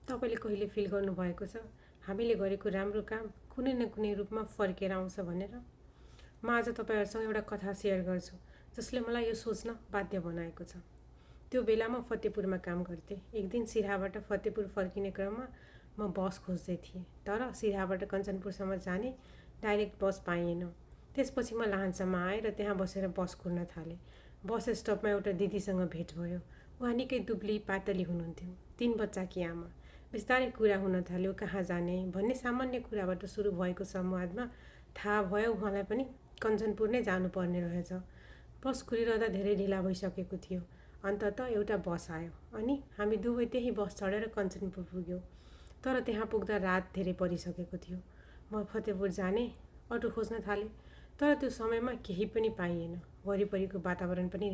तपाईँले कहिले फिल गर्नुभएको छ हामीले गरेको राम्रो काम कुनै न कुनै रूपमा फर्केर आउँछ भनेर? म आज तपाईँहरूसँग एउटा कथा सेयर गर्छु जसले मलाई यो सोच्न बाध्य बनाएको छ। त्यो बेला म फतेपुरमा काम गर्थेँ। एक दिन सिराहाबाट फतेपुर फर्किने क्रममा म बस खोज्दै थिएँ, तर सिराहाबाट कञ्चनपुरसम्म जाने डाइरेक्ट बस पाइएन। त्यसपछि म लाहानसम्म आएँ र त्यहाँ बसेर बस कुर्न थालेँ। बस स्टपमा एउटा दिदीसँग भेट भयो। उहाँ निकै दुब्ली पातली हुनुहुन्थ्यो, 3 बच्चाकी आमा। बिस्तारै कुरा हुन थाल्यो, कहाँ जाने भन्ने सामान्य कुराबाट सुरु भएको संवादमा थाहा भयो उहाँलाई पनि कञ्चनपुर नै जानुपर्ने रहेछ। बस कुरिरहँदा धेरै ढिला भइसकेको थियो। अन्ततः एउटा बस आयो अनि हामी दुवै त्यही बस चढेर कञ्चनपुर पुग्यौँ। तर त्यहाँ पुग्दा रात धेरै परिसकेको थियो। म फतेपुर जाने अटो खोज्न थालेँ, तर त्यो समयमा केही पनि पाइएन। वरिपरिको वातावरण पनि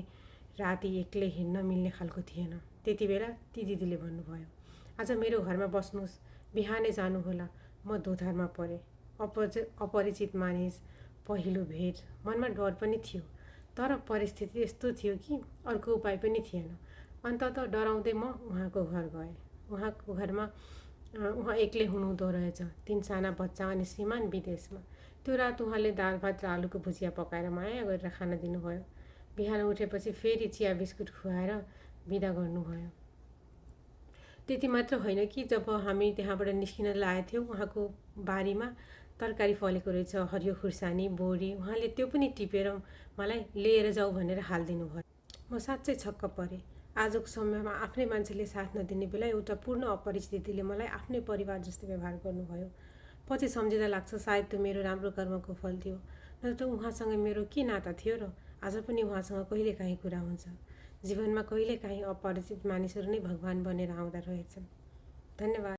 राति एक्लै हिँड्न मिल्ने खालको थिएन। त्यति बेला ती दिदीले भन्नुभयो, आज मेरो घरमा बस्नुहोस्, बिहानै जानुहोला। म दोधारमा परेँ। अपरिचित मानिस, पहिलो भेट, मनमा डर पनि थियो, तर परिस्थिति यस्तो थियो कि अर्को उपाय पनि थिएन। अन्ततः डराउँदै म उहाँको घर गएँ। उहाँको घरमा उहाँ एक्लै हुनुहुँदो रहेछ, 3 साना बच्चा अनि श्रीमान विदेशमा। त्यो रात उहाँले दाल भात र आलुको भुजिया पकाएर माया गरेर खान दिनुभयो। बिहान उठेपछि फेरि चिया बिस्कुट खुवाएर बिदा गर्नुभयो। त्यति मात्र होइन कि जब हामी त्यहाँबाट निस्किन लागेथ्यौँ, उहाँको बारीमा तरकारी फलेको रहेछ, हरियो खुर्सानी, बोडी। उहाँले त्यो पनि टिपेर मलाई लिएर जाऊ भनेर हालिदिनु भयो। म साँच्चै छक्क परेँ। आजको समयमा आफ्नै मान्छेले साथ नदिने बेला एउटा पूर्ण अपरिचित दिदीले मलाई आफ्नै परिवार जस्तै व्यवहार गर्नुभयो। पछि सम्झिँदा लाग्छ सायद त्यो मेरो राम्रो कर्मको फल थियो, नत्र उहाँसँग मेरो के नाता थियो र? आज पनि उहाँसँग कहिलेकाहीँ कुरा हुन्छ। जीवनमा कहिलेकाहीँ अपरिचित मानिसहरू नै भगवान बनेर आउँदा रहेछन्। धन्यवाद।